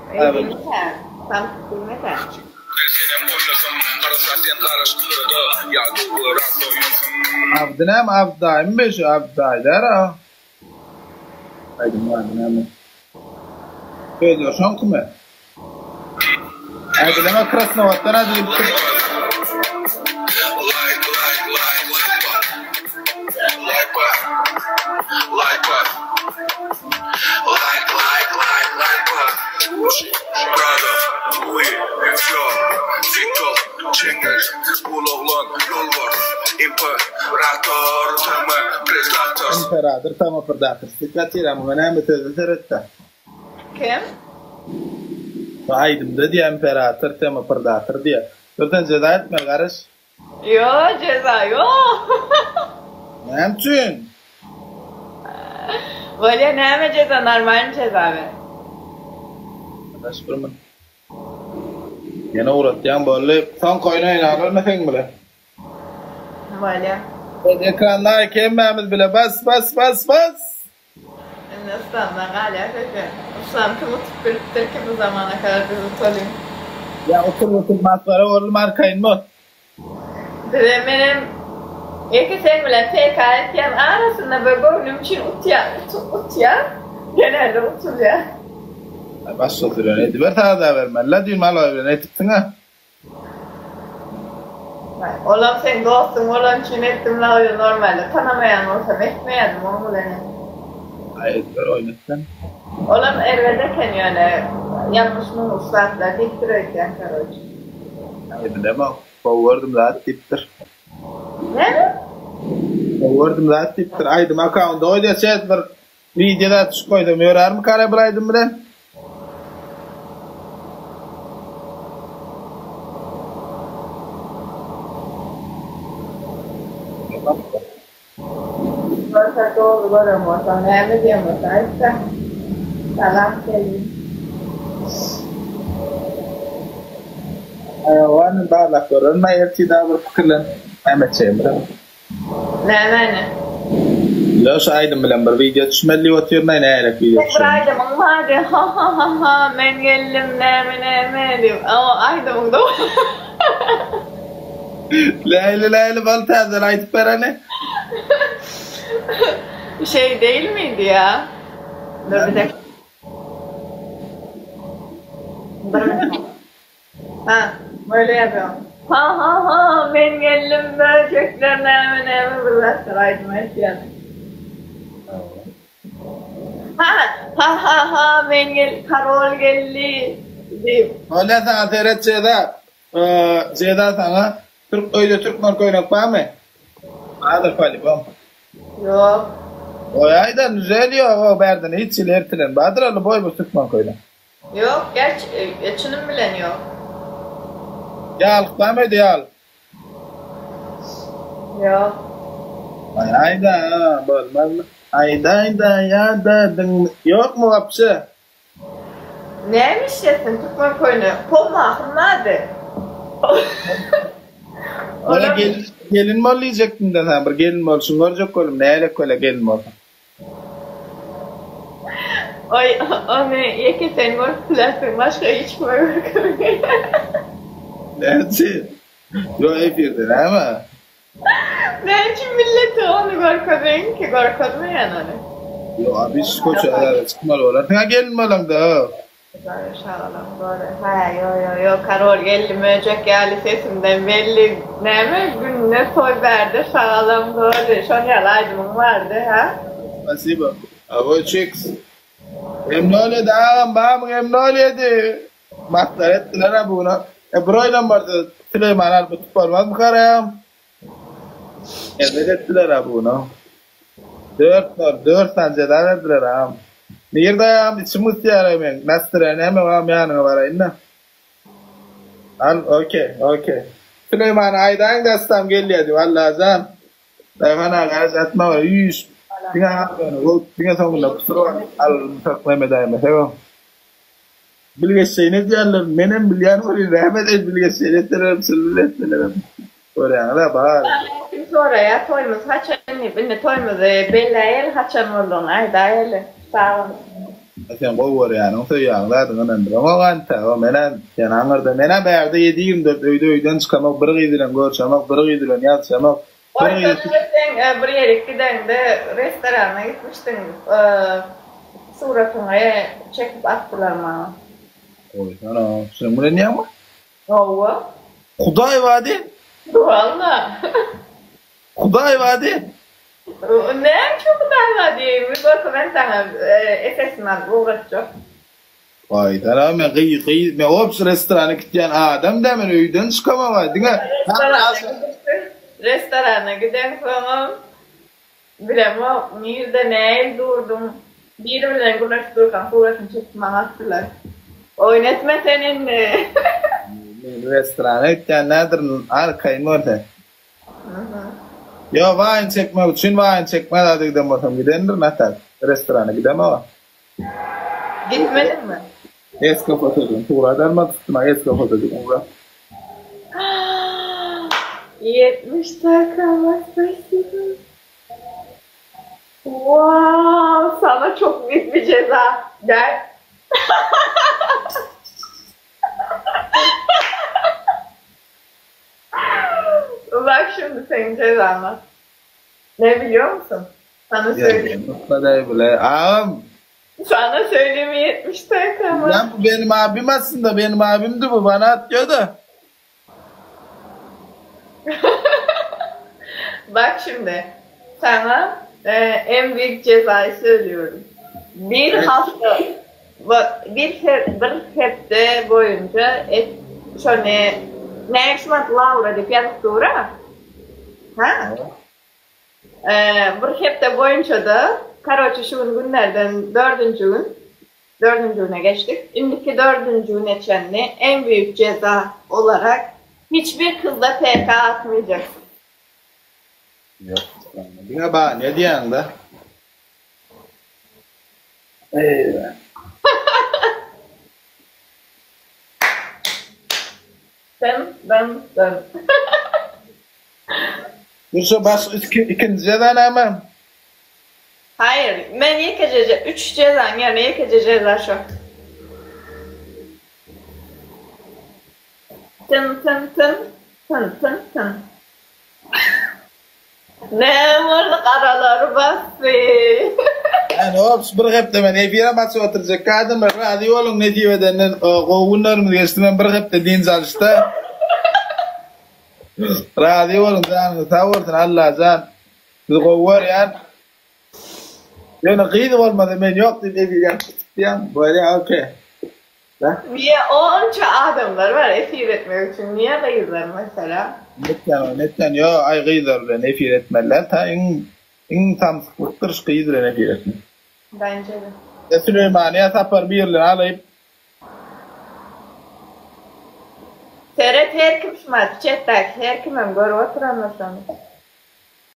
Eý diýme samsyk diýme sen. Abdy näme Abdy daýymy be şu Abdy daýy däl-a. Aýdymyň ady näme? Sözler şoňkymy? Aýdylana Krasnowatdan aýdylypdyr. Imperator tama predator. Dikkat ýere muňa näme sözde seretde. Kim? Bu aýdymda diýä imperator tema predator diýä. Dur sen jeza etme garaş. Ýo jeza ýok. Näme üçin? Bolýa näme jeza normalny jeza ber. Garaş bir min. Ýene ugratýaň boldy. Soňky oýun oýnaly onda seň bilen. Bolýa. Ekranda hemmämiz bile bas bas bas bas. Indi Yslamdan galýar sesi. Yslam kim utup bilipdir ki bu zamana kadar biz utalyň. Ýa otur otur masgara boldum arkaýyn bol. Bize menem ýeke seň bilen PK etýän arasynda bir göwnüm üçin utýa utýa genelde utulýa. Başgasy bilen ediber sada bermeli la düýn maloý bilen edipsiňä. Olam seň dostuň bolany üçin etdim la oýun normalde tanamaýan bolsam etmeýädim oň bilenem. Aý ediber oýnat sen. Olam erbet eken ýöne ýalňyş muňuş zatlar diýipdir öýtýän karoç. Aý bilemok gowy gördüm zat diýipdir. Näme? Gowy gördüm zat diýipdir aýdym akkaunda goýdýa çet bir Wideo zat düşüp goýsam ýörärmikara bir aýdym bilen? Görse dogry gören bolsaň näme diýen bolsa aýtda. Salam gelin. Aýagyny barlap görerin ertir dagy bir pikirlenip näme etjegimi bilemok. Nämäni? Ýok şu aýdym bilen bir wideo düşmeli diýip otyryn-aý nähilek wideo Bir düşerin. aýdymyň bardy ha-ha-ha-ha men geldim näme näme diýip o aýdymyň dowamy. Läýli läýli bol täzeden aýdyp ber hany. Şeý dälmidi ýa? Dur bir dakika. Bir minut. Ha, böyle ýazýaň. Ha ha ha men geldim böjekler näme näme bir zatlar aýdym aýtýan. Ha ha ha ha men gel karol geldi diýip. Bolýa saňa seret Jeza. Jeza saňa türk öýde türkmen köýnek barmy? Bardyr polibom. Ýok. Goýaýda nüzel ýok o bärden hiç hili ertilen bardyr ol boý bu türkmen köýnek. Ýok, gerçi çynym bilen ýok. Ýaglyk barmy öýde ýaglyk? Ýok. Aý aýda bolmazmy? Aýda aýda ýadadyň ýokmy wapşe? Näme işletsin türkmen köýnek? Pomahym bardy. Ola gelin bol diýjekdim-de saňa bir gelin bolşuňy görjek boldum nälik bolýa gelin bolsaň. Oý, ony ýeke sen görüp bilersiň, başga hiç kime görkezmeýän. Näme üçin? Ýok, efirde näme? Näme üçin millete ony görkezeýin ki, görkezmeýän ony. Ýok, a biz köçä zada çykmaly bolarsyň-a gelin bolaňda. Hudaýa şagalaň gory. Hä ýo ýo ýo karol geldi möjek ýaly sesimden belli näme günde toý bärde şagalaň gory şon ýaly aýdymyň bardy hä. Spasibo. Awoý çiks. Em nol ýedi agam barmyň em nol ýedi. Masgara etdiler a bu gün. E bir oýnam barsa Süleýmany alyp utup bolmazmyka agam. Erbet etdiler a bu gün. Dört nol, dört sany jeza berdiler agam. Nirde agam içim gysýar meň. Nastreniýam ýok agam ýanyňa baraýyn-da. Al, okey, okey. Süleýmana aýdaýyň dastam gelýär diýip, Allajan. Daýhan aga garaz atma we üýş. Diňe agam ýöne, diňe soňunda kusur bar. Al, saklaýma-daýmasagam. Bilgeşleýin edýärler. Menem bilýän welin näme edeýin bilgeşleýin etselerem çyn bilen etselerem. Görýäňiz-ä bar. Kim soraýar toýumyz haçan diýip. Indi toýumyzy belläýeli haçan boldugyny aýdaýaly. Sag boluň. Sen gowy görýäniň, söýýäniň zadyňy ynandyraňok entäk. O men-ä sen aňyrda, men-ä bärde 7-24 öýde öýden çykamok, bir gyz bilen görşemok, bir gyz bilen ýazyşamok. Bir Oýsa gyz sen bir ýerik gideňde restorana gitmişdiň, suratyňy çekip atdylar maňa. Goýsana, şunuň bilen diýýäňmi? Hawa. Hudaý bady? Walla. Hudaý bady? Näme üçin Hudaý bar diýeýin, bir bolsa men saňa ss-ni alyp ugratjak. Goýsana, men gyz, gyz, men obşi restorana gitýän adam däl, men öýden çykamok-a, diňe Restorana gidipsiň, restorana gideňsoňam Bilemok, nirde näil durduň. Biri bilen gürleşip durkaň suratyny çekip maňa atdylar. Oýun etme sen indi. Men restorana gitýän nädir arkaýyn bol sen. Ýo waýn çekmek üçin waýn çekmez zada giden bolsam gidendirin a tak restorana gidemok. Gitmediňmi? Eska fotodan surat almak üstüme eska fotodan ugra. 70 dakika spasibo. Wow, sana çok büyük bir ceza. Gel. Bak şimdi senin cezana. Ne biliyor musun? Sana söyleyeyim. Agam Sana söyleyeyim 70 TK mı? Lan bu benim abim aslında benim abimdi bu bana atıyor da. Bak şimdi sana e, en büyük cezayı söylüyorum. Bir Evet. hafta bak, bir bir hafta boyunca et şöyle ne şumat Laura diýip ýazyp dur ha. Ha? Bir hepde boýunça-da, karoçe şu gün günlerden dördünji gün, dördünji güne geçdik. Indiki dördünji güne çenli en büyük jeza olarak hiçbir kyzla PK atmaýjaksyň. Ýok. Diňe bana diýýäň-dä. Eý. Dyn, dyn, dyn. Dur şu baş ikinji jeza näme? Haýyr, men ýekeje üç jezaň ýerine ýekeje jeza şo. Tyn tyn tyn, tyn tyn tyn. Näme boldy garalary basdy. Yani ops bir hepde men efire basyp oturjak adamlar razy boluň nesip edenden gowy günlerimiz geçdi men bir hepde dynç alyşda. Razy boluň janyňyz sag bolsun Allajan sizi gowy görýän. Ýöne gyz bolmasa men ýok diýip efir ýapyp çykýan. Bolýa okey. Niye onça adamlar bar efir etmek üçin niye gyzlar mesela? Netýän netýän ýo aý gyzlar bilen efir etmeliler ta iň iň samsyklykdyr şu gyz bilen efir etmek. Bence-de. Ýa Süleýmany ýa Sapar birlerini alyp Seret her kim şumat chatdaki her kimem görüp oturandyr şony.